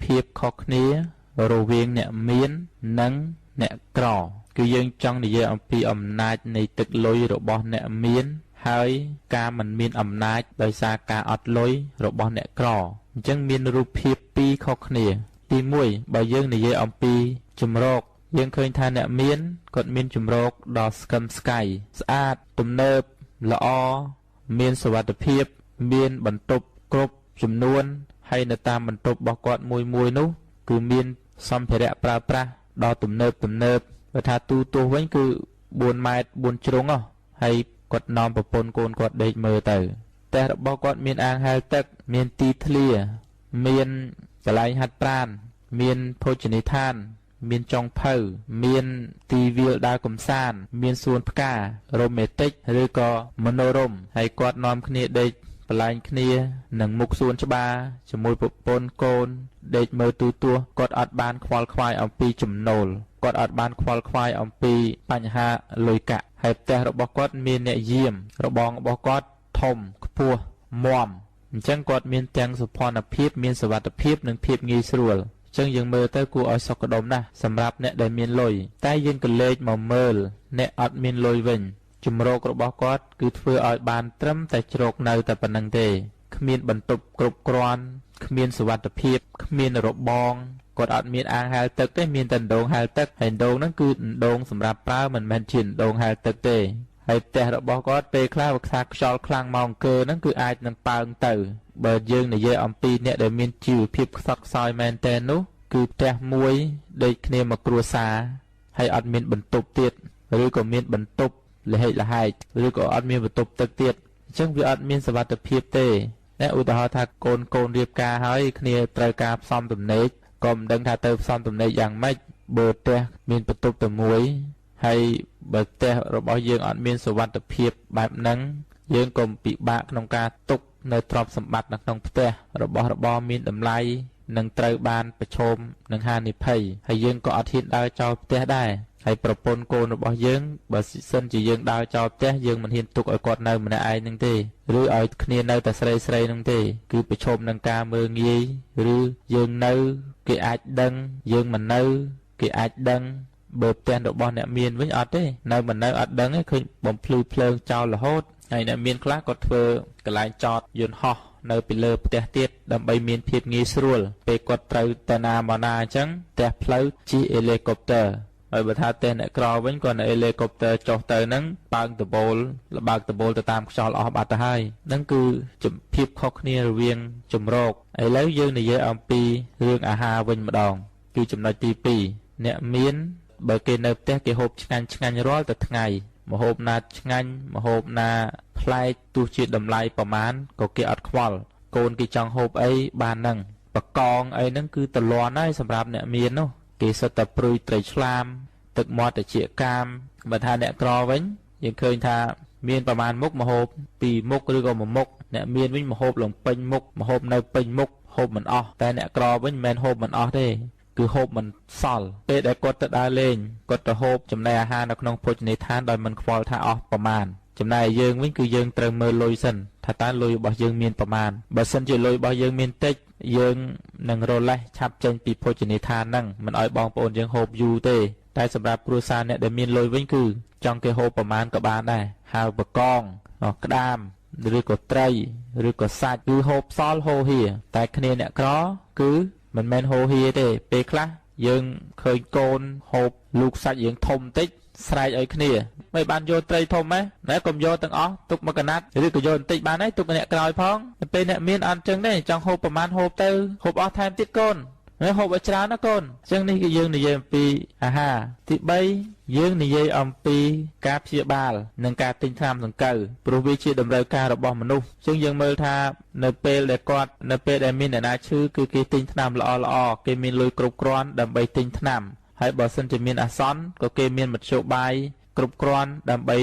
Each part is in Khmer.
ភាពខុសគ្នារវាងអ្នកមាននិងអ្នកក្រ គឺយើងចង់និយាយអំពីអំណាចនៃទឹកលុយរបស់អ្នកមាន ហើយការមិនមានអំណាចដោយសារការអត់លុយរបស់អ្នកក្រអញ្ចឹងមានរូបភាពពីរខុសគ្នា ទី1បើយើងនិយាយអំពីជំរកយើងឃើញថាអ្នកមានគាត់មានជំរកដ៏ស្កឹមស្កៃស្អាតទំនើបល្អមានសុវត្ថិភាពមានបន្ទប់គ្រប់ចំនួនហើយនៅតាមបន្ទប់របស់គាត់មួយមួយនោះគឺមានសម្ភារៈប្រើប្រាស់ដ៏ទំនើបទំនើបបើថាទូទស្សន៍វិញគឺ4ម៉ែត្រ4ជ្រុងហ៎ហើយគាត់នាំប្រពន្ធកូនគាត់ដេកមើលទៅផ្ទះរបស់គាត់មានអាងហែលទឹកមានទីធ្លាមានកន្លែងហាត់ប្រាណមានភោជនីយដ្ឋានមានចុងភៅមានទីវាលដើរកំសាន្តមានសួនផ្ការ៉ូមែនទិកឬក៏មនោរម្យហើយគាត់នាំគ្នាដេកបន្លែងគ្នានឹងមុខសួនច្បារជាមួយប្រពន្ធកូនដេកមើលទូទស្សន៍គាត់អត់បានខ្វល់ខ្វាយអំពីចំណូលគាត់អត់បានខ្វល់ខ្វាយអំពីបញ្ហាលុយកាក់ហើយផ្ទះរបស់គាត់មានអ្នកយាមរបងរបស់គាត់ធំខ្ពស់មាំអញ្ចឹងគាត់មានទាំងសុភណភាពមានសុវត្ថិភាពនិងភាពងាយស្រួលអញ្ចឹងយើងមើលទៅគួរឲ្យសុខដុមណាស់សម្រាប់អ្នកដែលមានលុយតែយើងក៏លេចមកមើលអ្នកអត់មានលុយវិញជំរករបស់គាត់គឺធ្វើឲ្យបានត្រឹមតែជ្រកនៅតែប៉ុណ្្នឹងទេគ្មានបន្ទប់គ្រប់គ្រាន់គ្មានសុវត្ថិភាពគ្មានរបងគាត់អត់មានអាងហែលទឹកទេមានតែអណ្ដូងហែលទឹកហើយអណ្ដូងហ្នឹងគឺអណ្ដូងសម្រាប់ប្រើមិនមែនជាអណ្ដូងហែលទឹកទេហើយផ្ទះរបស់គាត់ពេលខ្លះវាខ្សែខ្យល់ខ្លាំងមកអង្គើហ្នឹងគឺអាចនឹងប៉ើងទៅបើយើងនិយាយអំពីអ្នកដែលមានជីវភាពខ្សត់ខ្សោយមែនទែននោះគឺផ្ទះមួយដេកគ្នាមកគ្រួសារហើយអត់មានបន្ទប់ទៀតឬក៏មានបន្ទប់លហេកលហែកឬក៏អត់មានបន្ទប់ទឹកទៀតអញ្ចឹងវាអត់មានសុវត្ថិភាពទេណាឧទាហរណ៍ថាកូនកូនរៀបការហើយគ្នាត្រូវការផ្សំទំនែកក៏មិនដឹងថាទៅផ្សំទំនែកយ៉ាងម៉េចបើផ្ទះមានបន្ទប់តែមួយហើយបើផ្ទះរបស់យើងអត់មានសុវត្ថិភាពបែបហ្នឹងយើងក៏ពិបាកក្នុងការទុកនៅទ្រព្យសម្បត្តិនៅក្នុងផ្ទះរបស់របរមានតម្លៃនឹងត្រូវបានប្រឈមនឹងហានិភ័យហើយយើងក៏អត់ហ៊ានដើរចោលផ្ទះដែរហើយប្រពន្ធកូនរបស់យើងបើសិនជាយើងដើរចោលផ្ទះយើងមិនហ៊ានទុកឲ្យគាត់នៅម្នាក់ឯងនឹងទេឬឲ្យគ្នានៅតែស្រីស្រីនឹងទេគឺប្រឈមនឹងការមើលងាយឬយើងនៅគេអាចដឹងយើងមិននៅគេអាចដឹងបើផ្ទះរបស់អ្នកមានវិញអត់ទេនៅមិននៅអត់ដឹងទេឃើញបំភ្លឺភ្លើងចោលរហូតហើយអ្នកមានខ្លះគាត់ធ្វើកន្លែងចតយន្តហោះនៅពីលើផ្ទះទៀតដើម្បីមានភាពងាយស្រួលពេលគាត់ត្រូវទៅណាមកណាអញ្ចឹងផ្ទះផ្លូវជិះហេលីកុបទ័រហើយបើថាផ្ទះអ្នកក្រវិញគាត់នៅហេលីកុបទ័រចុះទៅហ្នឹងប៉ើងដបូលលបើកដបូលទៅតាមខ្យល់អស់បាត់ទៅហើយហ្នឹងគឺភាពខុសគ្នារវាងជំរកឥឡូវយើងនិយាយអំពីរឿងអាហារវិញម្ដងគឺចំណុចទី2អ្នកមានបើគេនៅផ្ទះគេហូបឆ្ងាញ់ឆ្ងាញ់រាល់តែថ្ងៃម្ហូបណាឆ្ងាញ់ម្ហូបណាប្លែកទោះជាតម្លៃប្រមាណក៏គេអត់ខ្វល់កូនគេចង់ហូបអីបានហ្នឹងបកងអីហ្នឹងគឺតលន់ហើយសម្រាប់អ្នកមាននោះគេសុទ្ធតែព្រួយត្រីឆ្លាមទឹកមាត់តិចកាមបើថាអ្នកក្រវិញយើងឃើញថាមានប្រមាណមុខម្ហូបពីរមុខឬក៏មួយមុខអ្នកមានវិញម្ហូបលំពេញមុខម្ហូបនៅពេញមុខហូបមិនអស់តែអ្នកក្រវិញមិនមែនហូបមិនអស់ទេគឺហូបមិនសល់ពេលដែលគាត់ទៅដើរលេងគាត់ទៅហូបចំណីអាហារនៅក្នុងភោជនីយដ្ឋានដោយមិនខ្វល់ថាអស់ប្រមាណចំណែកយើងវិញគឺយើងត្រូវមើលលុយសិនថាតើលុយរបស់យើងមានប្រមាណបើសិនជាលុយរបស់យើងមានតិចយើងនឹងរលេះឆាប់ចេញពីភោជនីយដ្ឋានហ្នឹងមិនឲ្យបងប្អូនយើងហូបយូរទេតែសម្រាប់គ្រួសារអ្នកដែលមានលុយវិញគឺចង់គេហូបប្រមាណក៏បានដែរហៅបកងក្តាមឬក៏ត្រីឬក៏សាច់គឺហូបសល់ហូរហៀតែគ្នាអ្នកក្រគឺមិនមែនហូរហៀទេពេលខ្លះយើងឃើញកូនហូបលូកសាច់យើងធំតិចស្រែកឲ្យគ្នាមិនបានយកត្រីធំហ៎ណែកុំយកទាំងអស់ទុកមកកណាត់ឬក៏យកបន្តិចបានហើយទុកអ្នកក្រោយផងពេលអ្នកមានអត់ចឹងទេចង់ហូបប្រមាណហូបទៅហូបអស់ថែមទៀតកូនហើយហូបឲ្យច្រើនណាកូនអញ្ចឹងនេះគឺយើងនិយាយអំពីអាហារទី3យើងនិយាយអំពីការព្យាបាលនិងការទិញថ្នាំសង្កូវព្រោះវាជាតម្រូវការរបស់មនុស្សអញ្ចឹងយើងមើលថានៅពេលដែលគាត់នៅពេលដែលមានអ្នកណាឈឺគឺគេទិញថ្នាំល្អល្អគេមានលុយគ្រប់គ្រាន់ដើម្បីទិញថ្នាំហើយបើសិនជាមានអាសន្នក៏គេមានមធ្យោបាយគ្រប់គ្រាន់ដើម្បី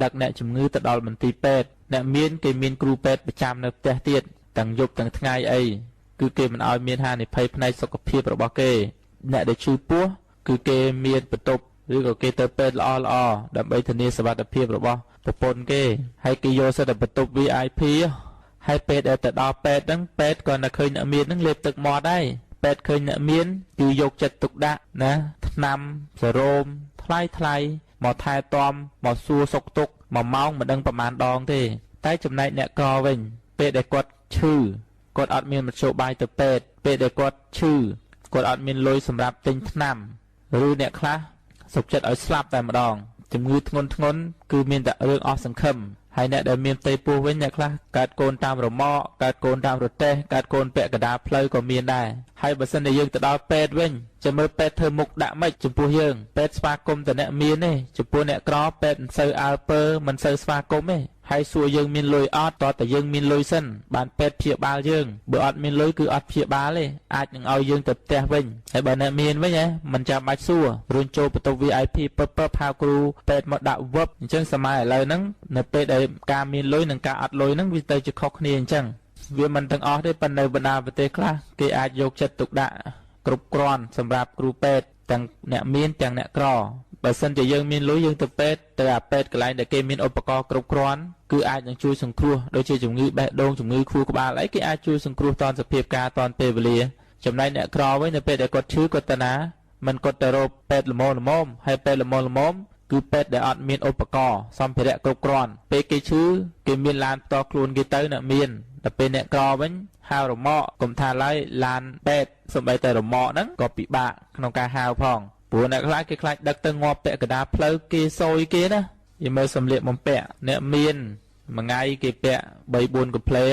ដឹកអ្នកជំងឺទៅដល់មន្ទីរពេទ្យអ្នកមានគេមានគ្រូពេទ្យប្រចាំនៅផ្ទះទៀតទាំងយប់ទាំងថ្ងៃអីគឺគេមិនឲ្យមានហានិភ័យផ្នែកសុខភាពរបស់គេអ្នកដែលឈឺពោះគឺគេមានបន្ទប់ ឬក៏គេទៅពេទ្យល្អល្អដើម្បីធានាសុវត្ថិភាពរបស់ប្រពន្ធគេហើយគេយកសិទ្ធិបន្ទប់ VIP ហើយពេលដែលទៅដល់ពេទ្យហ្នឹងពេទ្យក៏នៅឃើញអ្នកមានហ្នឹងលេបទឹកមាត់ដែរពេទ្យឃើញអ្នកមានគឺយកចិត្តទុកដាក់ណាថ្នាំសេរ៉ូមថ្លៃថ្លៃមកថែទាំមកសួរសុខទុក្ខមួយម៉ោងមិនដឹងប្រមាណដងទេតែចំណែកអ្នកក្រវិញពេលដែលគាត់ឈឺគាត់អត់មានមធ្យោបាយទៅពេទ្យពេលដែលគាត់ឈឺគាត់អត់មានលុយសម្រាប់ទិញថ្នាំឬអ្នកខ្លះសុខចិត្តឲ្យស្លាប់តែម្ដងជំងឺធ្ងន់ធ្ងរគឺមានតែរឿងអស់សង្ឃឹមហើយអ្នកដែលមានផ្ទៃពោះវិញអ្នកខ្លះកើតកូនតាមរមាក់កើតកូនតាមរទេះកើតកូនពាក់កណ្ដាលផ្លូវក៏មានដែរហើយបើសិនជាយើងទៅដល់ពេទ្យវិញចាំមើលពេទ្យធ្វើមុខដាក់ម៉េចចំពោះយើងពេទ្យស្វាគមន៍តែអ្នកមានទេចំពោះអ្នកក្រពេទ្យមិនសូវអើពើមិនសូវស្វាគមន៍ទេហើយសួរយើងមានលុយអត់តើតែយើងមានលុយសិនបានពេទ្យព្យាបាលយើងបើអត់មានលុយគឺអត់ព្យាបាលទេអាចនឹងឲ្យយើងទៅផ្ទះវិញហើយបើអ្នកមានវិញហ៎មិនចាំបាច់សួររុញចូលបន្ទប់ VIP ពឹបពឹបហៅគ្រូពេទ្យមកដាក់វឹបអញ្ចឹងសម័យឥឡូវហ្នឹងនៅពេលដែលការមានលុយនិងការអត់លុយហ្នឹងវាទៅជាខុសគ្នាអញ្ចឹងវាមិនទាំងអស់ទេប៉ុន្តែនៅបណ្ដាប្រទេសខ្លះគេអាចយកចិត្តទុកដាក់គ្រប់គ្រាន់សម្រាប់គ្រូពេទ្យទាំងអ្នកមានទាំងអ្នកក្របើសិនជាយើងមានលុយយើងទៅពេទ្យទៅអាពេទ្យកន្លែងដែលគេមានឧបករណ៍គ្រប់គ្រាន់គឺអាចនឹងជួយសង្គ្រោះដូចជាជំងឺបេះដូងជំងឺខួរក្បាលអីគេអាចជួយសង្គ្រោះតាន់សភាពការតាន់ពេលវេលាចំណែកអ្នកក្រវិញនៅពេលដែលគាត់ឈឺគាត់ទៅណាមិនគាត់ទៅរកពេទ្យល្មមល្មមហើយពេទ្យល្មមល្មមគឺពេទ្យដែលអត់មានឧបករណ៍សម្ភារៈគ្រប់គ្រាន់ពេលគេឈឺគេមានឡានផ្ទាល់ខ្លួនគេទៅអ្នកមានដល់ពេលអ្នកក្រវិញហៅរមាក់កុំថាឡើយឡានពេទ្យសូម្បីតែរមាក់ហ្នឹងក៏ពិបាកក្នុងការហៅផងព្រោះអ្នកខ្លះគេខ្លាចដឹកទៅងាប់ពាក់កណ្ដាលផ្លូវគេសយគេណាយមើលសម្លៀកបំពាក់អ្នកមានមួយថ្ងៃគេពាក់3 4កំភ្លេ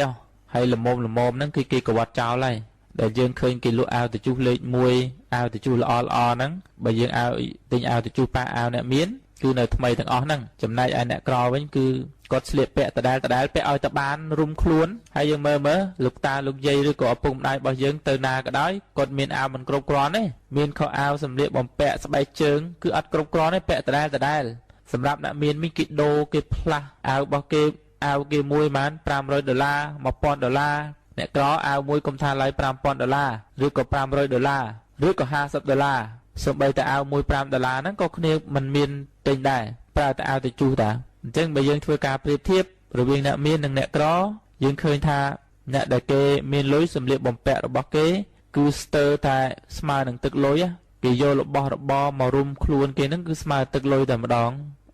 ហើយល្មមល្មមហ្នឹងគឺគេកវត្តចោលហើយដែលយើងឃើញគេលក់អាវទៅជុះលេខ1អាវទៅជុះល្អល្អហ្នឹងបើយើងអាវទិញអាវទៅជុះប៉ាអាវអ្នកមានគឺនៅថ្មីទាំងអស់ហ្នឹងចំណែកឯអ្នកក្រវិញគឺគាត់ស្លៀកពាក់ដដែលដដែលពាក់ឲ្យតបានរុំខ្លួនហើយយើងមើលមើលលោកតាលោកយាយឬក៏ឪពុកម្ដាយរបស់យើងទៅណាក៏ដោយគាត់មានអាវមិនគ្រប់គ្រាន់ទេមានខោអាវសម្លៀកបំពាក់ស្បែកជើងគឺអត់គ្រប់គ្រាន់ទេពាក់ដដែលដដែលសម្រាប់អ្នកមានវិញគេដូរគេផ្លាស់អាវរបស់គេអាវគេមួយបាន500ដុល្លារ1000ដុល្លារអ្នកក្រអាវមួយកុំថាឡើយ5000ដុល្លារឬក៏500ដុល្លារឬក៏50ដុល្លារសូម្បីតែអាវមួយ5ដុល្លារហ្នឹងក៏គ្នាមិនមានទិញដែរប្រើតែអាវទៅជុះតាអញ្ចឹងបើយើងធ្វើការប្រៀបធៀបរវាងអ្នកមាននិងអ្នកក្រយើងឃើញថាអ្នកដែលគេមានលុយសម្លៀកបំពាក់របស់គេគឺស្ទើរតែស្មើនឹងទឹកលុយគេយករបស់របរមករុំខ្លួនគេហ្នឹងគឺស្មើទឹកលុយតែម្ដង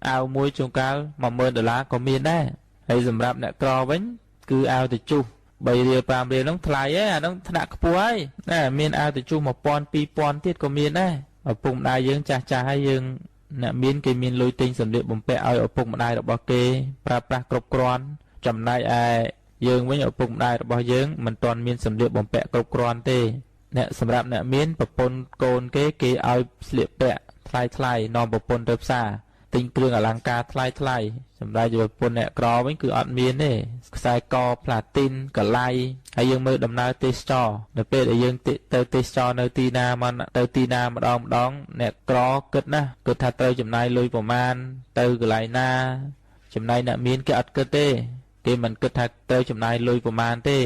អាវមួយជួនកាល10000ដុល្លារក៏មានដែរហើយសម្រាប់អ្នកក្រវិញគឺអាវទៅជុះ3រៀល5រៀលហ្នឹងថ្លៃឯអាហ្នឹងថ្នាក់ខ្ពស់ហើយណាមានអាវទៅជុះ1000 2000ទៀតក៏មានដែរឪពុកម្ដាយយើងចាស់ចាស់ហើយយើងអ្នកមានគេមានលុយទិញសម្លៀកបំពាក់ឲ្យឪពុកម្ដាយរបស់គេប្រើប្រាស់គ្រប់គ្រាន់ចំណែកឯយើងវិញឪពុកម្ដាយរបស់យើងមិនទាន់មានសម្លៀកបំពាក់គ្រប់គ្រាន់ទេអ្នកសម្រាប់អ្នកមានប្រពន្ធកូនគេគេឲ្យស្លៀកពាក់ថ្លៃថ្លៃនាំប្រពន្ធទៅផ្សារទិញគ្រឿងអលង្ការថ្លៃថ្លៃសម្រាប់ប្រពន្ធអ្នកក្រវិញគឺអត់មានទេខ្សែកផ្លាទីនកលៃហើយយើងមើលដំណើរទេសចរនៅពេលដែលយើងទៅទេសចរនៅទីណាមកទៅទីណាម្ដងម្ដងអ្នកក្រគិតណាគិតថាត្រូវចំណាយលុយប្រមាណទៅកន្លែងណាចំណែកអ្នកមានគេអត់គិតទេគេមិនគិតថាត្រូវចំណាយលុយប្រមាណទេ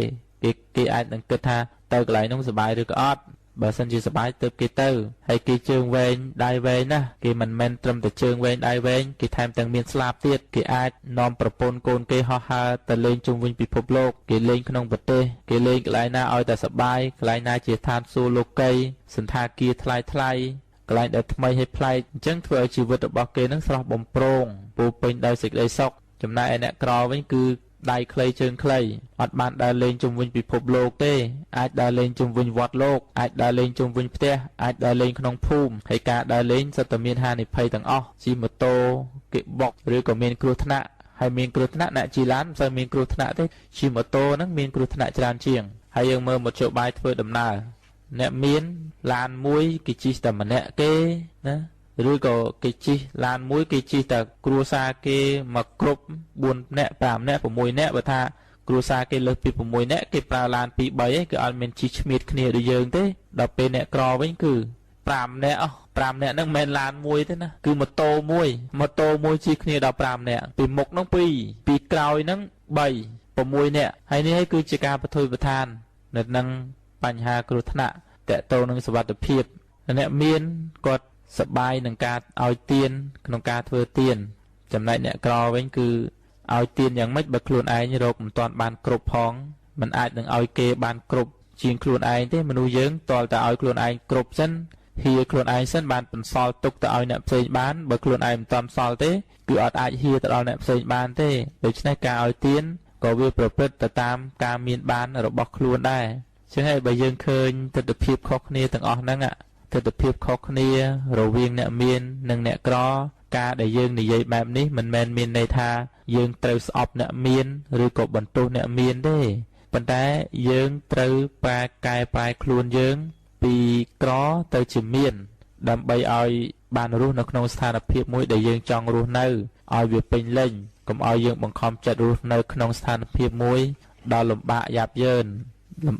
គេអាចនឹងគិតថាទៅកន្លែងនោះសប្បាយឬក៏អត់បើសិនជាសប្បាយទើបគេទៅហើយគេជើងវែងដៃវែងណាគេមិនមែនត្រឹមតែជើងវែងដៃវែងគេថែមទាំងមានស្លាបទៀតគេអាចនាំប្រពន្ធកូនគេហោះហើរទៅលេងជុំវិញពិភពលោកគេលេងក្នុងប្រទេសគេលេងកន្លែងណាឲ្យតែសប្បាយកន្លែងណាជាឋានសួគ៌លោកីសន្តាគារថ្លៃថ្លៃកន្លែងដែលថ្មីហើយប្លែកអញ្ចឹងធ្វើឲ្យជីវិតរបស់គេនឹងស្រស់បំព្រងពោពេញដោយសេចក្តីសុខចំណែកឯអ្នកក្រវិញគឺដៃខ្លីជើងខ្លីអត់បានដើរលេងជុំវិញពិភពលោកទេអាចដើរលេងជុំវិញវត្តលោកអាចដើរលេងជុំវិញផ្ទះអាចដើរលេងក្នុងភូមិហើយការដើរលេងសុទ្ធតែមានហានិភ័យទាំងអស់ជិះម៉ូតូគេបុកឬក៏មានគ្រោះថ្នាក់ហើយមានគ្រោះថ្នាក់អ្នកជិះឡានមិនសូវមានគ្រោះថ្នាក់ទេជិះម៉ូតូហ្នឹងមានគ្រោះថ្នាក់ច្រើនជាងហើយយើងមើលមធ្យោបាយធ្វើដំណើរអ្នកមានឡានមួយគេជិះតែម្នាក់គេណាឬក៏គេជិះឡានមួយគេជិះតែគ្រួសារគេមកគ្រប់4នាក់5នាក់6នាក់បើថាគ្រួសារគេលើសពី6នាក់គេប្រើឡាន2 3ឯងគឺអត់មានជិះឆ្មៀតគ្នាដូចយើងទេដល់ពេលអ្នកក្រវិញគឺ5នាក់5នាក់ហ្នឹងមិនមែនឡានមួយទេណាគឺម៉ូតូមួយម៉ូតូមួយជិះគ្នាដល់5នាក់ពីមុខហ្នឹង2ពីក្រោយហ្នឹង3 6នាក់ហើយនេះគឺជាការបថុយប្រឋាននៅនឹងបញ្ហាគ្រោះថ្នាក់តកតងនឹងសុវត្ថិភាពអ្នកមានគាត់ សប្បាយនឹងការឲ្យទានក្នុងការធ្វើទានចំណែកអ្នកក្រវិញគឺឲ្យទានយ៉ាងម៉េចបើខ្លួនឯងរកមិនទាន់បានគ្រប់ផងមិនអាចនឹងឲ្យគេបានគ្រប់ជាងខ្លួនឯងទេមនុស្សយើងទាល់តែឲ្យខ្លួនឯងគ្រប់សិនហៀខ្លួនឯងសិនបានបន្សល់ទុកទៅឲ្យអ្នកផ្សេងបានបើខ្លួនឯងមិនទាន់សល់ទេគឺអត់អាចហៀទៅដល់អ្នកផ្សេងបានទេដូច្នេះការឲ្យទានក៏វាប្រព្រឹត្តទៅតាមការមានបានរបស់ខ្លួនដែរចឹងហើយបើយើងឃើញទិដ្ឋភាពខុសគ្នាទាំងអស់ហ្នឹងទិដ្ឋភាពខុសគ្នារវាងអ្នកមាននិងអ្នកក្រការដែលយើងនិយាយបែបនេះមិនមែនមានន័យថាយើងត្រូវស្អប់អ្នកមានឬក៏បន្ទោសអ្នកមានទេប៉ុន្តែយើងត្រូវប្រែកែប្រែខ្លួនយើងពីក្រទៅជាមានដើម្បីឲ្យបានរស់នៅក្នុងស្ថានភាពមួយដែលយើងចង់រស់នៅឲ្យវាពេញលេញកុំឲ្យយើងបង្ខំចិត្តរស់នៅក្នុងស្ថានភាពមួយដ៏លំបាកយ៉ាប់យ៉ឺនលំ